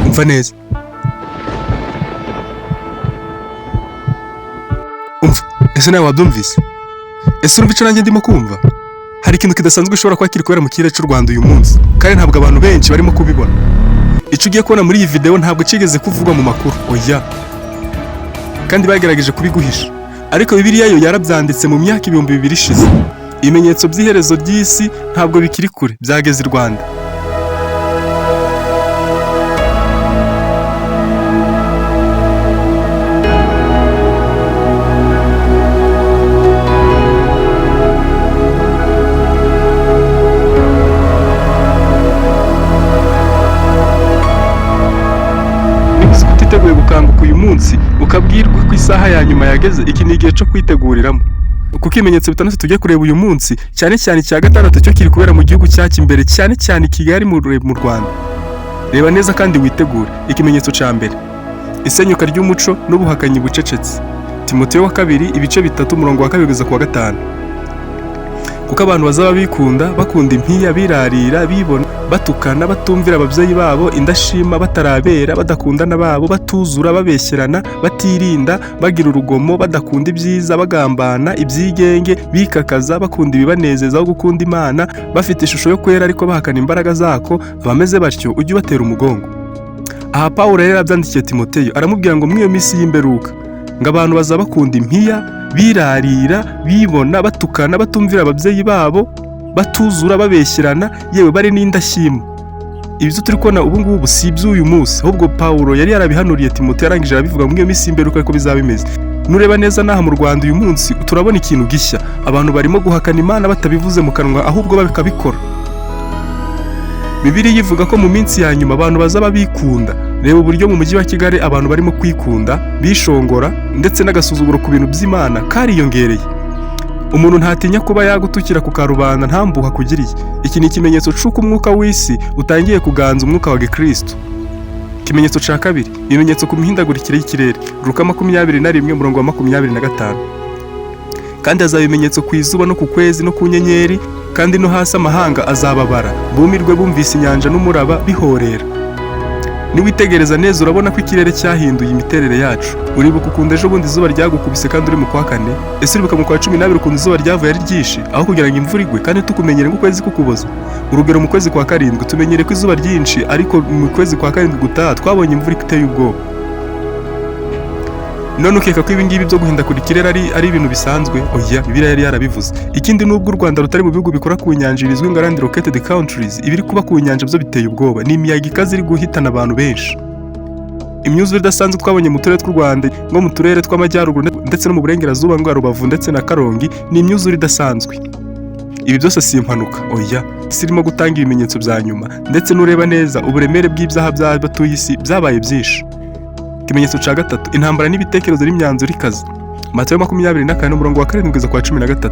Umva neza, umva. Ese nawe wabyumvise? Ese urumva icyo nanjye ndimo kumva? Hari ikintu kidasanzwe gishobora kuba kiri kubera mu kirere cy'u Rwanda uyu munsi, kandi ntabwo abantu benshi barimo kubibona. Icyo ugiye kubona muri iyi video ntabwo kigeze kuvugwa mu makuru, oya, kandi bagerageje kubiguhisha, ariko Bibiliya yo yarabyanditse mu myaka 2000 ishize. Ibimenyetso by'iherezo ry'isi ntabwo bikiri kure, byageze i Rwanda. Niba uzi ko utiteguye gukanguka uyu munsi ukabwirwa ko isaha ya nyuma yageze, iki ni igihe cyo kwiteguriramo, kuko ibimenyetso bitandatu tugiye kureba uyu munsi, cyane cyane icya gatandatu, cyo kiri kubera mu gihugu cyacu imbere, cyane cyane i Kigali mu Rwanda. Reba neza kandi witegure. Ikimenyetso cya mbere: isenyuka ry'umuco n'ubuhakanyi bucecetse. Timoteyo wa kabiri, ibice 3, umurongo wa 2 kugeza ku wa 5. Kuko abantu bazaba bikunda, bakunda impiya, birarira, bibona, batukana, batumvira ababyeyi babo, indashima, batarabera, badakundana babo, batuzura, babeshyerana, batirinda, bagira urugomo, badakunda ibyiza, bagambana, ibyigenge, bikakaza, bakunda ibibanezeza aho gukunda Imana, bafite ishusho yo kwera ariko bahakana imbaraga zako. Abameze batyo ujye ubatera umugongo. Aha Pawulo rero yabyandikiye Timoteyo, aramubwira ngo muri iyo minsi y'imperuka ngo abantu bazaba bakunda impiya, birarira, bibona, batukana, batumvira ababyeyi babo, batuzura, babeshyerana, yewe bari n'indashyima. Ibyo turi kubona ubu ngubu si iby'uyu munsi, ahubwo Pawulo yari yarabihanuriye Timoteyo, arangije arabivuga muri iyo minsi y'imperuka ko bizaba bimeze. Nureba neza n'aha mu Rwanda uyu munsi turabona ikintu gishya: abantu barimo guhakana Imana batabivuze mu kanwa, ahubwo bakabikora. Bibiliya ivuga ko mu minsi ya nyuma abantu bazaba bikunda. Reba uburyo mu mujyi wa Kigali abantu barimo kwikunda, bishongora, ndetse n'agasuzuguro ku bintu by'Imana kariyongereye. Umuntu ntatinya kuba yagutukira ku karubanda ntambuha akugiriye. Iki ni ikimenyetso c'uko umwuka w'isi utangiye kuganza umwuka wa gikristo. Ikimenyetso ca kabiri: ibimenyetso ku mihindagurikire y'ikirere. Luka 21, umurongo wa 25. Kandi hazaba ibimenyetso ku izuba no ku kwezi no ku nyenyeri, kandi no hasi amahanga azababara, bumirwe bumvise inyanja n'umuraba bihorera. Niwitegereza neza urabona ko ikirere cyahinduye imiterere yacu. Uribuka ukuntu ejo bundi izuba ryagukubise kandi uri mu kwa kane? Ese uribuka mu kwa 12 ukuntu izuba ryavuye ari ryinshi aho kugira ngo imvura igwe, kandi tukumenyere nk'ukwezi k'Ukuboza? Urugero, mu kwezi kwa karindwi tumenyere ko izuba ryinshi, ariko mu kwezi kwa karindwi gutaha twabonye imvura iteye ubwoba. None ukeka ko ibi ngibi byo guhindagura ikirere ari ibintu bisanzwe? Oya, Bibiliya yari yarabivuze. Ikindi, nubwo u Rwanda rutari mu bihugu bikora ku nyanja bizwi nka land located countries, ibiri kuba ku nyanja byo biteye ubwoba. Ni imiyaga ikaze iri guhitana abantu benshi. Imyuzure idasanzwe twabonye mu turere tw'u Rwanda, nko mu turere tw'amajyaruguru ndetse no mu burengerazuba nka Rubavu ndetse na Karongi, ni imyuzure idasanzwe. Ibi byose si impanuka, oya. Isi irimo gutanga ibimenyetso bya nyuma, ndetse n'ureba neza uburemere bw'ibyaha by'abatuye isi byabaye byinshi. Ikimenyetso cya gatatu: intambara n'ibitekerezo n'imyanzuro ikaze. Matayo 24, umurongo wa 7 kugeza ku wa 13.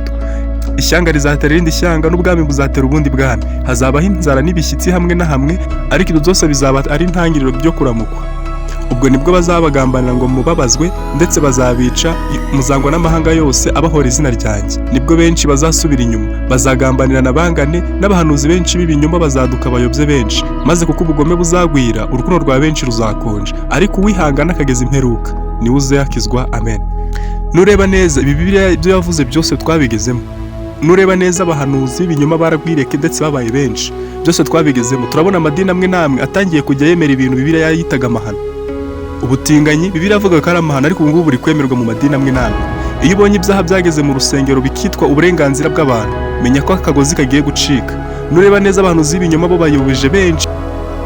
Ishyanga rizatera irindi shyanga, n'ubwami buzatera ubundi bwami, hazabaho inzara n'ibishyitsi hamwe na hamwe, ariko ibyo byose bizaba ari intangiriro byo kuramukwa. Ubwo nibwo bazabagambanira ngo mubabazwe, ndetse bazabica, muzangwa n'amahanga yose abahora izina ryanjye. Nibwo benshi bazasubira inyuma, bazagambanirana bangane, n'abahanuzi benshi b'ibinyoma bazaduka bayobye benshi. Maze kuko ubugome buzagwira, urukundo rwa benshi ruzakonja, ariko uwihangana akageza imperuka niwe uzakizwa. Amen. Nureba neza ibi, Bibiliya ibyo yavuze byose twabigezemo. Nureba neza abahanuzi b'ibinyoma baragwireke ndetse babaye benshi, byose twabigezemo. Turabona amadini amwe n'amwe atangiye kujya yemera ibintu Bibiliya yitaga amahano. Ubutinganyi, Bibiliya avuga ko ari amahano, ariko ubu ngubu buri kwemerwa mu madini amwe n'amwe. Iyo ubonye ibyaha byageze mu rusengero bikitwa uburenganzira bw'abantu, menya ko akagozi kagiye gucika. Nureba neza abahanuzi b'ibinyoma bo bayobeje benshi.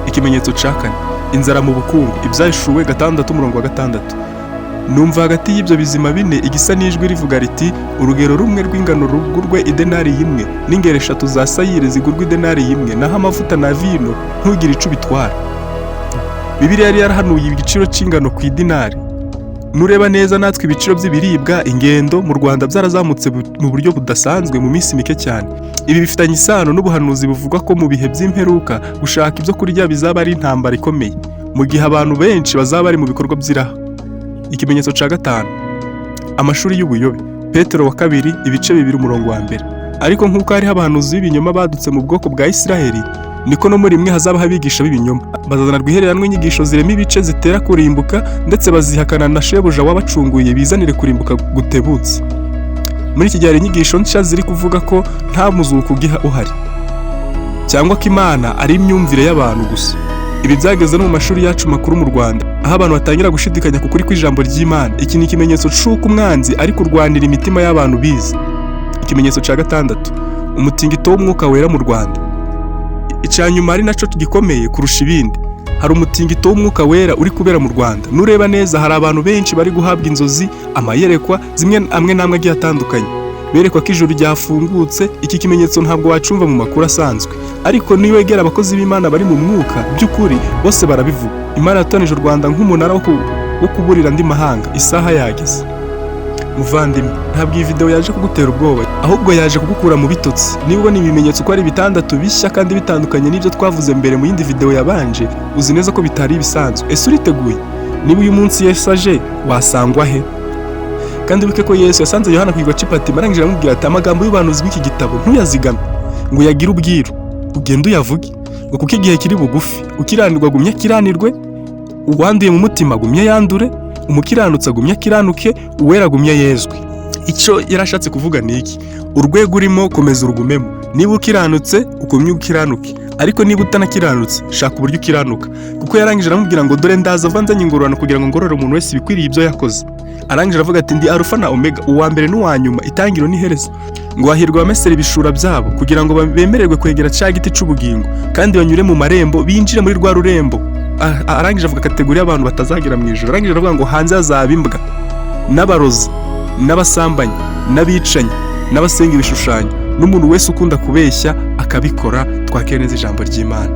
Ikimenyetso ca kane: inzara mu bukungu. Ibyahishuwe 6, umurongo wa 6. Numva hagati y'ibyo bizima bine igisa n'ijwi rivuga riti: "Urugero rumwe rw'ingano rugurwe idenari imwe, n'ingero eshatu za sayiri zigurwa idenari imwe, naho amavuta na vino ntugire ico ubitwara." Bibiliya yari yarahanuye igiciro cy'ingano ku idinari. Nureba neza natwe ibiciro by'ibiribwa, ingendo mu Rwanda byarazamutse mu buryo budasanzwe mu minsi mike cyane. Ibi bifitanye isano n'ubuhanuzi buvuga ko mu bihe by'imperuka gushaka ibyo kurya bizaba ari intambara ikomeye, mu gihe abantu benshi bazaba bari mu bikorwa by'iraha. Ikimenyetso cya gatanu: amashuri y'ubuyobe. Petero wa kabiri, ibice 2, umurongo wa 1. Ariko nk'uko hariho abahanuzi b'ibinyoma badutse mu bwoko bwa Isiraheli, Niko no muri mwe hazabaho abigisha b'ibinyoma, bazazana rwihereranwa inyigisho zirema ibice zitera kurimbuka, ndetse bazihakana na shebuja wabacunguye, bizanire kurimbuka gutebutse. Muri iki gihe hari inyigisho nshya ziri kuvuga ko nta muzuko ugiha uhari, cyangwa ko Imana ari imyumvire y'abantu gusa. Ibi byageze no mu mashuri yacu makuru mu Rwanda, aho abantu batangira gushidikanya ku kuri kw'ijambo ry'Imana. Iki ni ikimenyetso c'uko umwanzi ari kurwanira imitima y'abantu bize. Ikimenyetso cya gatandatu, umutingito w'Umwuka Wera mu Rwanda. Icya nyuma, ari naco gikomeye kurusha ibindi, hari umutingito w'Umwuka Wera uri kubera mu Rwanda. Nureba neza, hari abantu benshi bari guhabwa inzozi, amayerekwa zimwe amwe n'amwe agiye atandukanye, berekwa ko ijuru ryafungutse. Iki kimenyetso ntabwo wacumva mu makuru asanzwe, ariko niyo wegera abakozi b'Imana bari mu mwuka by'ukuri, bose barabivuga. Imana yatonije u Rwanda nk'umunara wo kuburira andi mahanga. Isaha yageze. Muvandimwe, ntabwo iyi video yaje kugutera ubwoba, ahubwo yaje kugukura mu bitotsi. Niba ubona ibimenyetso uko ari bitandatu bishya kandi bitandukanye n'ibyo twavuze mbere mu yindi video yabanje, uzi neza ko bitari ibisanzwe. Ese uriteguye? Niba uyu munsi Yesu aje, wasangwa he? Kandi wibuke ko Yesu yasanze Yohana ku kirwa cy'i Patimo, arangije aramubwira ati: "Amagambo y'ubuhanuzi bw'iki gitabo ntuyazigame ngo uyagire ubwiru, ugende uyavuge, ngo kuko igihe kiri bugufi. Ukiranirwa agumye akiranirwe, uwanduye mu mutima agumye yandure, umukiranutsi agumye akiranuke, uwera agumye yezwe." Icyo yari ashatse kuvuga ni iki? Urwego urimo, komeza urugumemo. Niba ukiranutse, ugumye ukiranuke, ariko niba utanakiranutse, shaka uburyo ukiranuka. Kuko yarangije aramubwira ngo: "Dore ndaza vuba nzanye ingororano, kugira ngo ngorore umuntu wese ibikwiriye ibyo yakoze." Arangije aravuga ati: "Ndi Alufa na Omega, uwa mbere n'uwa nyuma, itangiriro n'iherezo." Ngo hahirwa abamesera ibishura byabo, kugira ngo bemererwe kwegera cya giti c'ubugingo, kandi banyure mu marembo binjire muri rwa rurembo. Arangije avuga category y'abantu batazagera mu ijuru. Arangije aravuga ngo hanze hazaba imbwa n'abarozi n'abasambanyi n'abicanyi n'abasenga ibishushanyo n'umuntu wese ukunda kubeshya akabikora. Twakire neza ijambo ry'Imana.